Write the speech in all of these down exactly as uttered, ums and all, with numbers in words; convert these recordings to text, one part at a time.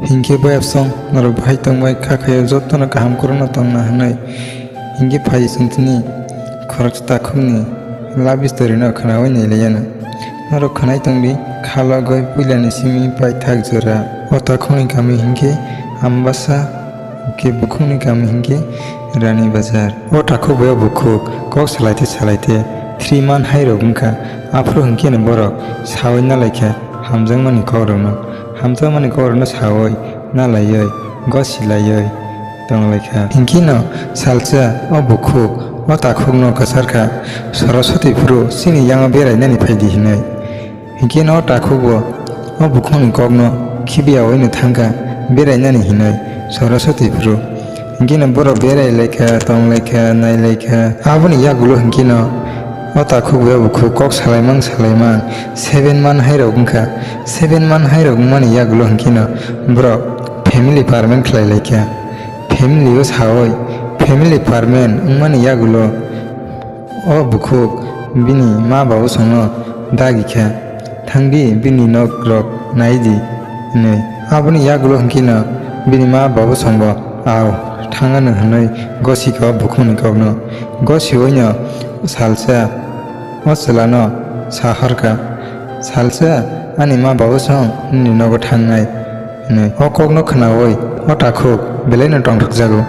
Hinkhe boyapsong norok bahai tongbai kha khaio jotono kaham kwrwngno tongna hwnwi. Hinkhe phai chwng tini khoroksa takhukni love story no khwnaui nailaiyano. Norok khwnai tongdi khalogwi puilani simi paithak jora. O takhukni kami hinkhe Ambasa, khe bukhukni kami hinkhe Rani Bazar. O takhuk bai o bukhuk kok salaite salaite three month hai rok wngkha. Aphuru hinkhe no borok saui nalaikha hamjakmani kokrokno. Hamjakmani kokrokno saui nalaiwi gosi laiwi tonglaikha. Hinkhe no salsa o bukhuk o takhukno kwcharkha, "Saraswati phuru chini yango berainani phaidi," hinwi. Hinkhe no o takhukbo o bukhukni kokno khibiyaui no thangkha berainani hinwi Saraswati phuru. Hinkhe no borok berai laikha, tong laikha, nai laikha. Aboni yagulo hinkhe no o takhuk bai o bukhuk kok salaimang salaimang seven month hai rok wngkha. Seven month hai rok wngmani yagulo hinkhe no borok family permanent khlai laikha. Family o saui family permanent wngmani yagulo o bukhuk bini ma babu songno dagi kha, "Thangdi bini nok rok nai di," hinwi. Aboni yagulo hinkhe no bini ma babu songbo, "Ao, thangano," hinwi gosi kha o bukhukni kokno. Gosiui no salsa o chwlano sahorkha, "Salsa, ani ma babu song nini nogo thangnai," hinwi. O kokno khwnaui o takhuk belaino tongthokjago.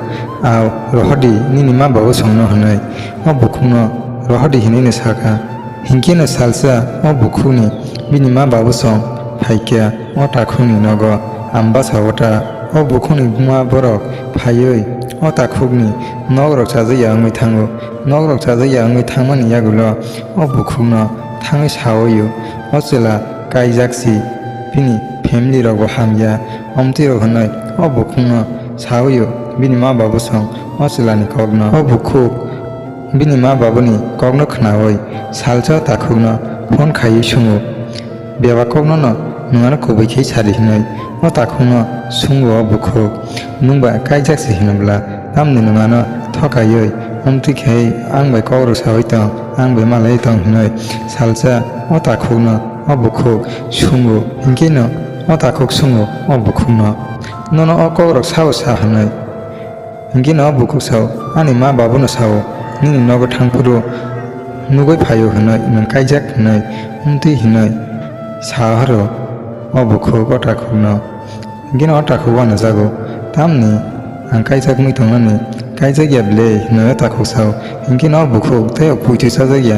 "Ao, rohordi nini ma babu songno," hinwi o bukhukno rohordi hinwi no sakha. Hinkhe no salsa o bukhukni bini ma babu song phaikha o takhukni nogo Ambasa o ta. O bukhukni buma borok phaiwi o takhukni nok rok chajakya wngwi thango. Nok rok chajakya wngwi thangmani yagulo o bukhukno thangwi saui o chwla kaijak si, bini family rokbo hamya, omtwi rok hinwi o bukhukno saui o bini ma babu song o chwlani kokno. O bukhuk bini ma babuni kokno khwnaui salsa o takhukno phone khaiwi sungo, "Bebak kokno no nwng ano kubui khe sadi," hinwi o takhukno sungo o bukhuk. "Nwng ba kaijak se hinwbla, tamni nwng ano thokaiwi omtwi khe ang bai kok rw saui tong, ang bai malaiwi tong?" hinwi salsa o takhukno o bukhuk sungo. Hinkhe no o takhuk sungo o bukhukno, "Nono o kok rok sao sa?" hinwi. Hinkhe no o bukhuk sao, "Ani ma babuno sao, nini nogo thangphuru nugui phaio hinwi, nwng kaijak hinwi, omtwi hinwi sa horo o bukhuk o takhukno." Hinkhe no o takhuk uanajago, "Tamni ang kaijak wngwi tongnani, kaijak ya ble?" hinwi o takhuk sao. Hinkhe no o bukhuk tei o puitwi chajak ya.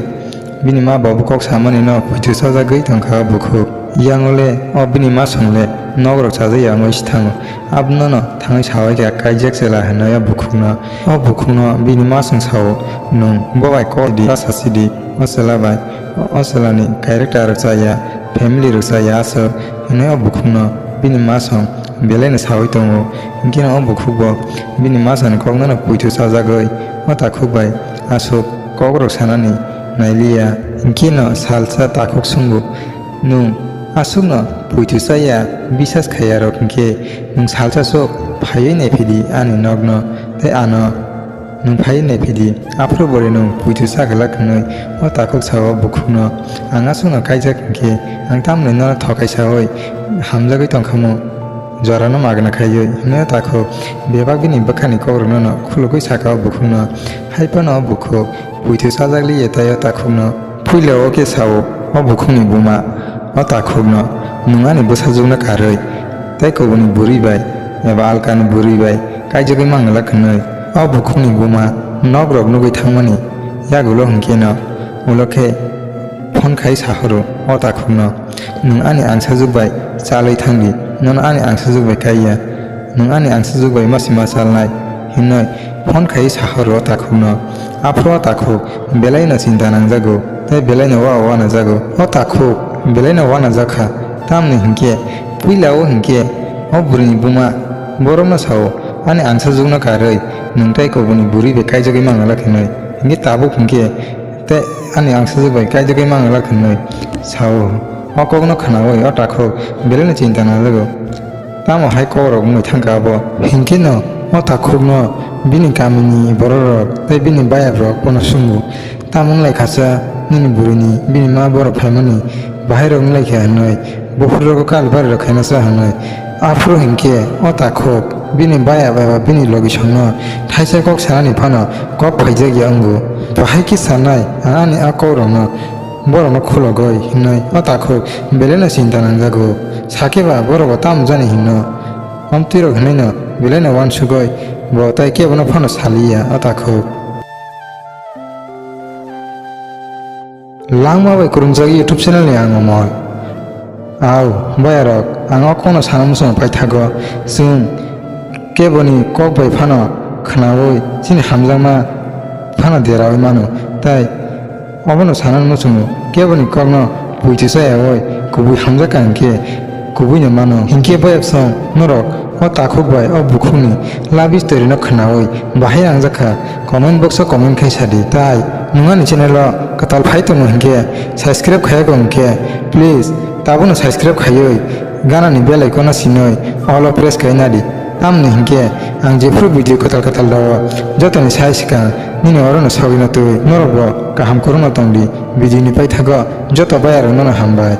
Bini ma babu kok samani no puitwi chajagwi tongkha o bukhuk. Yango le o bini ma song le nok rok chajakya wngwi si thango. Abono no thangwi saui kha kaijak chwla hinwi o bukhukno. O bukhukno bini ma song sao, "Nwng bo bai kok di, ta sasi di, o chwla bai, o chwlani character rok chaya, family rok chaya aswk," hinwi o bukhukno bini ma song belaino saui tongo. Hinkhe no o bukhukbo bini ma songni kokno no puitwi chajagwi o takhuk bai aswk kok rok sanani nailiya. Hinkhe no salsa takhuk sungo, "Nwng aswkno puitwi chaya, bisas khaiya rok hinkhe nwng salsa sok phaiwi naiphidi ani nokno tei ano nwng phaiwi naiphidi, aphuru bore nwng puitwi cha glak," hinwi o takhuk sao bukhukno. "Ang aswkno kaijak hinkhe ang tamni nono thokai saui hamjagwi tongkhamu, jorano magna khaiwi," hinwi o takhuk bebak bini bwkhani kokrokno no khulugwi sakha o bukhukno. Haiphano o bukhuk puitwi chajak liya tei o takhukno puila o khe sao o bukhukni buma o takhukno, "Nwng ani bwsajwkno karwi tei kubuni bwrwi bai eba alkani bwrwi bai kaijagwi manglak," hinwi o bukhukni buma nok rok nugwi thangmani yagulo hinkhe no ulo khe phone khai sahoro o takhukno, "Nwng ani angsajwk bai chalwi thangdi, nono ani angsajwk bai kaiya, nwng ani angsajwk bai masi ma chalnai," hinwi phone khai sahoro o takhukno. Aphuru o takhuk belaino chinta nangjago tei belaino wa wanajago. O takhuk belaino wanajakha, tamni hinkhe puila o hinkhe o bwrwini buma borokno sao, "Ani angsajwkno karwi nwng tei kubuni bwrwi bai kaijagwi manglak," hinwi. Hinkhe tabuk hinkhe tei ani angsajwk bai kaijagwi manglak hinwi sao. O kokno khwnaui o takhuk belaino chinta nangjago. Tamo hai kokrok wngwi thangkha abo. Hinkhe no o takhukno bini kamini bororok tei bini bayabrok bono swngo, "Tamo wnglaikha sa nini bwrwini bini ma borok phaimani bahairok wnglaikha hinwi, buphurrogo kal barirok khaina sa hinwi, Aphuru hinkhe o takhuk bini baya eba bini logisongno thaisa kok sanani phano kok phaijak ya wngo. Bahai khe sanai ang ani a kokrokno borokno khulogoi hinwi o takhuk belaino chinta nangjago. Sakhe ba borokbo tamo jani hinno. Omtwirok hinwino belaino uansugoi bo tai kebono phano saliya o takhuk. Langma bai kwrwngjak YouTube channel ni ang omor. Au, bayarok, ang o kokno sana muchungo paithago. Chwng keboni kok bai phano khwnaui chini hamjakma phano deraui mano. Tai obono sana muchungo keboni kokno puitu chayaui kubui hamjakha hinkhe kubuino mano. Hinkhe boyakchwng norok o takhuk bai o bukhukni love story no khwnaui bahai nangjakha, comment box o comment khai sadi. Tai nwng ani channel o kwtal phai tongo hinkhe, subscribe khaiyago hinkhe, please tabuno subscribe khaiwi ganani bell icon no sinwi all o press khai nadi. Tamni hinkhe ang jephuru video kwtal kwtal rwo jotoni sai swkang nini orono sogwino twi norokbo kaham kwrwngno tongdi. Video ni paithago joto bayarokno hambai.